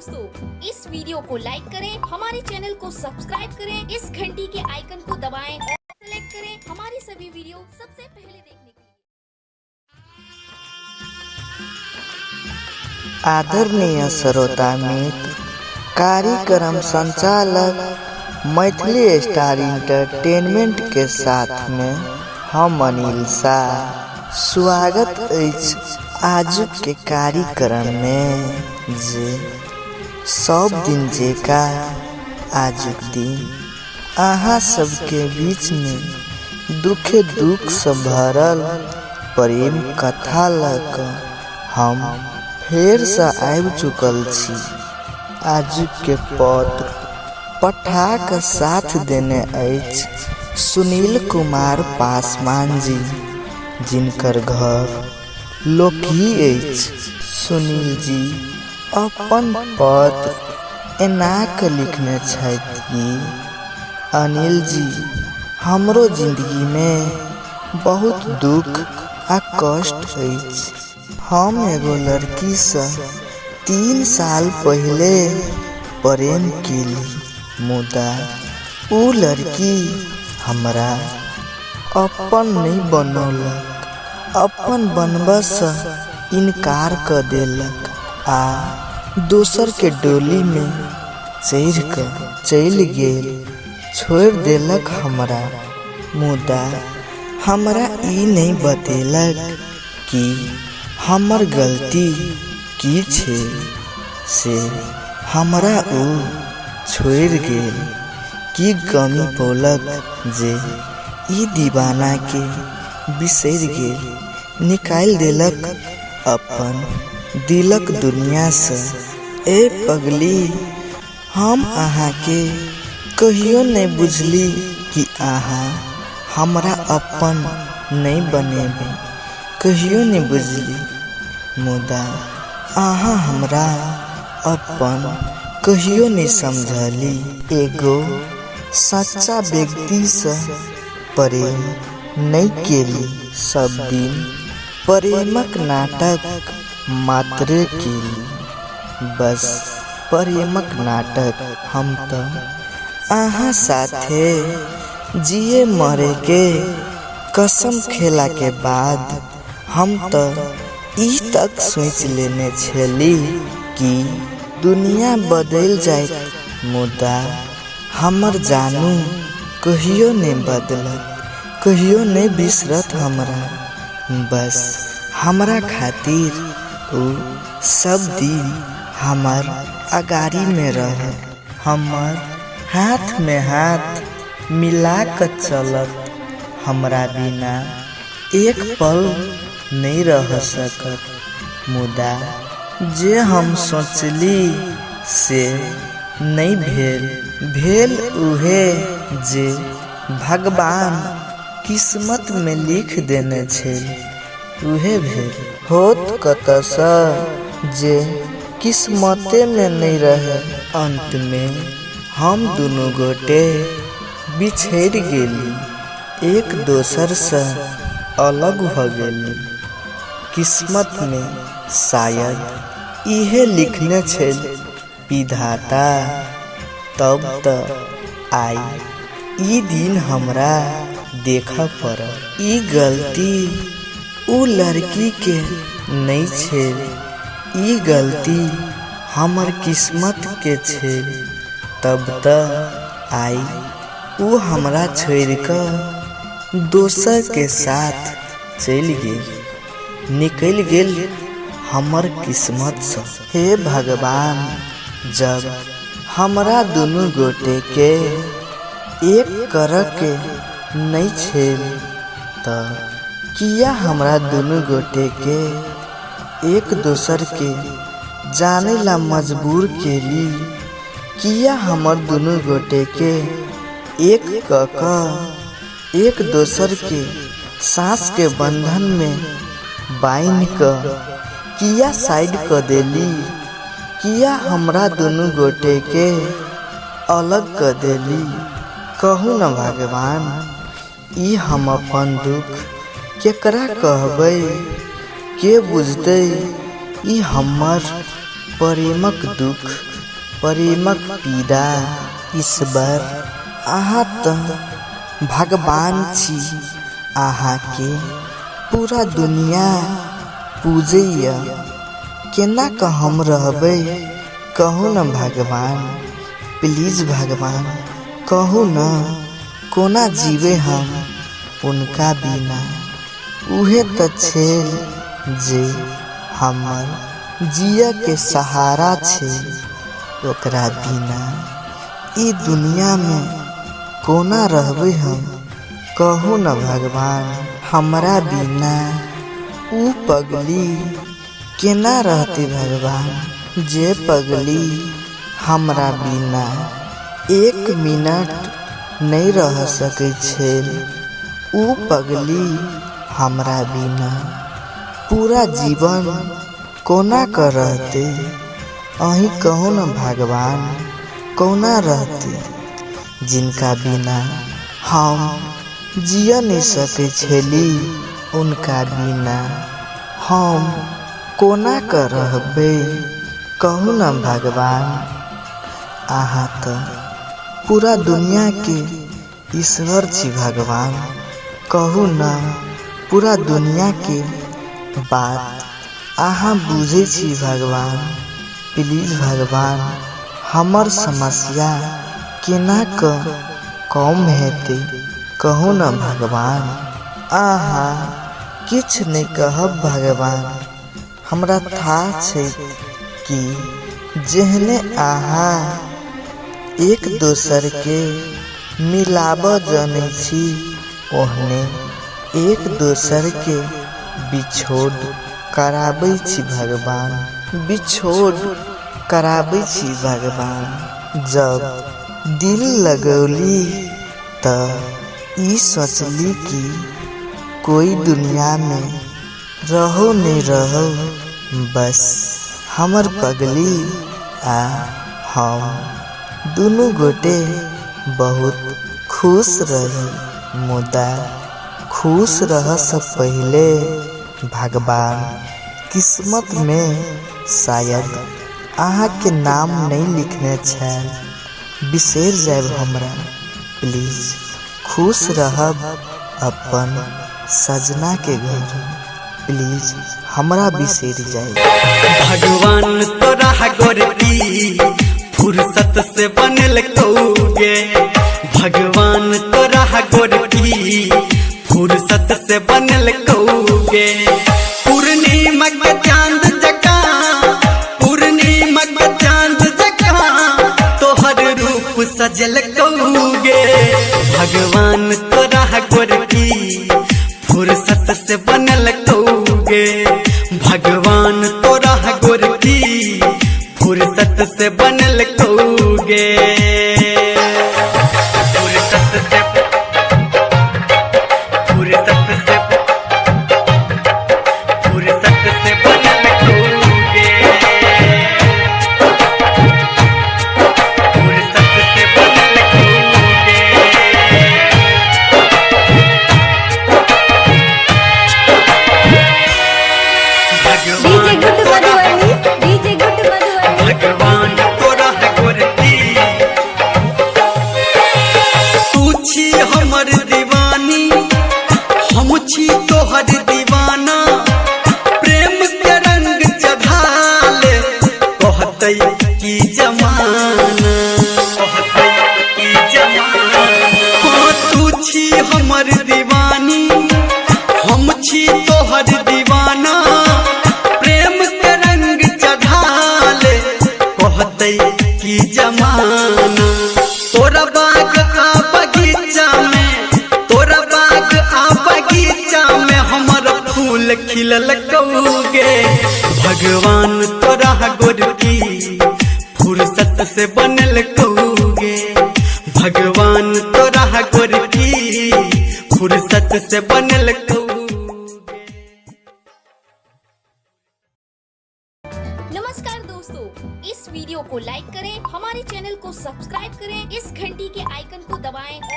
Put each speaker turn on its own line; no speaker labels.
दोस्तों, इस वीडियो को लाइक करें, हमारे चैनल को सब्सक्राइब करें, इस घंटी के आइकन को दबाएं और सेलेक्ट करें हमारी सभी वीडियो सबसे पहले देखने के लिए।
आदरणीय श्रोता मित्र, कार्यक्रम संचालक मैथिली स्टार इंटरटेनमेंट के साथ में हम अनिल शाह स्वागत अछि आजुक के कार्यक्रम में जे सब दिन जेका आजुक दिन अहाँ सबके बीच में दुखे दुख से भरल प्रेम कथा लऽ कऽ हम फेरसँ आबि चुकल छी। आजुक के पत्र पठा कऽ साथ देने अछि सुनील कुमार पासवान जी, जिनकर घर लोकही अछि। सुनील जी अपन पत्र एना कऽ लिखने छथि कि अनिल जी, हमरो जिंदगीमे बहुत दुख आ कष्ट अछि। हम एगो लड़कीसँ 3 साल पहिले प्रेम केली, मुदा ओ लड़की हमरा अपन नहि बनौलक। अपन बनबऽसँ इनकार कऽ देलक आ दोसरके डोलीमे चढ़ि कऽ चलि गेल, छोड़ि देलक हमरा। मुदा हमरा ई नहि बतेलक कि हमर गलती की छै, से हमरा ओ छोड़ि गेल। की कमी पौलक जे ई दीवानाके बिसरि गेल, निकालि देलक अपन दिलक दुनियासँ। ए पगली, हम अहाँके कहियो नहि बुझली कि अहाँ हमरा अपन नहि बनेबै, कहियो नहि बुझली। मुदा अहाँ हमरा अपन कहियो नहि समझली। एगो सच्चा व्यक्तिसँ प्रेम नहि केली, सब दिन प्रेमक नाटक मात्रे केली, बस प्रेमक नाटक। हम तऽ अहाँ साथे जिए मरेके कसम खेलाके बाद हम तऽ ई तक सोचि लेने छली कि दुनिया बदलि जायत, मुदा हमर जानू कहियो नहि बदलत, कहियो नहि बिसरत हमरा। बस हमरा खातिर ओ सब दिन हमर अगाड़ीमे रहत, हमर हाथमे हाथ मिला कऽ चलत, हमरा बिना एक पल नहि रह सकत। मुदा जे हम सोचली से नहि भेल, भेल उहे जे भगवान किस्मतमे लिख देने छल, उहे भेल। होत कतऽसँ जे किस्मतेमे नहि रहै। अन्तमे हम दुनू गोटे बिछड़ि गेली, एक दोसरसँ अलग भऽ गेली। किस्मतमे शायद इहे लिखने छल विधाता, तब तऽ आइ ई दिन हमरा देखऽ पड़ल। ई गलती ओ लड़कीके नहि छल, ई गलती हमर किस्मतके छल। तब तऽ आइ ओ हमरा छोड़ि कऽ दोसरके साथ चलि गेल, निकलि गेल हमर किस्मतसँ। हे भगवान, जब हमरा दुनू गोटेके एक करऽके नहि छल तऽ किया हमरा दुनू गोटेके एक दोसरके जानै ला मजबूर केली? किया हमर दुनू गोटेके एक कऽ कऽ एक दोसरके साँसके बन्धनमे बान्हि कऽ किया साइड कऽ देली? किया हमरा दुनू गोटेके अलग कऽ देली? कहू ने भगवान, ई हम अपन दुख केकरा कहबै? के बुझतै ई हमर प्रेमक दुख? प्रेमक पीड़ा। ईश्वर अहाँ तऽ भगवान छी, अहाँके पूरा दुनिया पूजैया, केना कऽ हम रहबै कहू न भगवान। प्लीज भगवान कहू न, कोना जीबै हम उनका बिना। उहे तऽ छै जे हमर जियऽ के सहारा छै, ओकरा बिना ई दुनियामे कोना रहबै हम कहू न भगवान। हमरा बिना ऊ पगली केना रहतै भगवान, जे पगली हमरा बिना एक मिनट नहि रह सकै छै, ऊ पगली हमरा बिना पूरा जीवन कोना कऽ रहतै। अहीं कहू न भगवान कोना रहतै, जिनका बिना हम जिय नहि सकै छली, उनका बिना हम कोना कऽ रहबै कहू न भगवान। अहाँ तऽ पूरा दुनियाके ईश्वर छी भगवान, कहू न पूरा दुनियाके बात अहाँ बुझै छी भगवान। प्लीज भगवान हमर समस्या केना कऽ कम हेतै कहू न भगवान। अहाँ किछु नहि कहब भगवान, हमरा थाह छै कि जेहने अहाँ एक दोसरके मिलाबऽ जनै छी, ओहने एक दोसरके बिछोड़ कराबै छी भगवान, बिछोड़ कराबै छी भगवान। जब दिल लगौली तऽ ई सोचली कि कोइ दुनियामे रहो नहि रहो, बस हमर पगली आ हम दुनू गोटे बहुत खुश रही। मुदा खुश रहऽसँ पहिले भगवान किस्मतमे शायद अहाँके नाम नहि लिखने छल, बिसरि जायब हमरा प्लीज। खुश रहब अपन सजनाके घर, प्लीज हमरा बिसरि जायब।
भगवान तोरा गोरकी फुर्सत से बनल कौगे, भगवान तोरा गोरकी फुर्सत से बनल कौगे। पूर्णिमा के चांद जकाँ, पूर्णिमा के चांद जकाँ तोहर रूप सजल कौगे। भगवान तोरा गोरकी फुर्सत से बनल कौगे, भगवान तोरा गोरकी फुर्सत से बनल कौगे। फुर्सत से, फुर्सत से, फुर्सत से बनल कौगे, फुर्सत से बनल कौगे।
DJ good Madhubani, DJ good Madhubani.
भगवान तोरा गोरकी तू छी हमर दीवानी, हम छी तोहर दीवाना। प्रेम के रंग चढ़ाले कहतै की जमाना, कहतै की जमाना। हाँ, तू छी हमर दीवानी, हम छी तोहर दीवाना। प्रेम के रंग चढ़ाले कहतै की जमाना। तोरा बाग आ बगीचा में, तोरा बाग आ बगीचा में हमर फूल खिलल कौगे। भगवान तोरा गोरकी फुर्सत से बनल कौगे, भगवान तोरा गोरकी फुर्सत से बनल कौगे।
नमस्कार दोस्तों, इस वीडियो को लाइक करें, हमारे चैनल को सब्सक्राइब करें, इस घंटी के आइकन को दबाएं।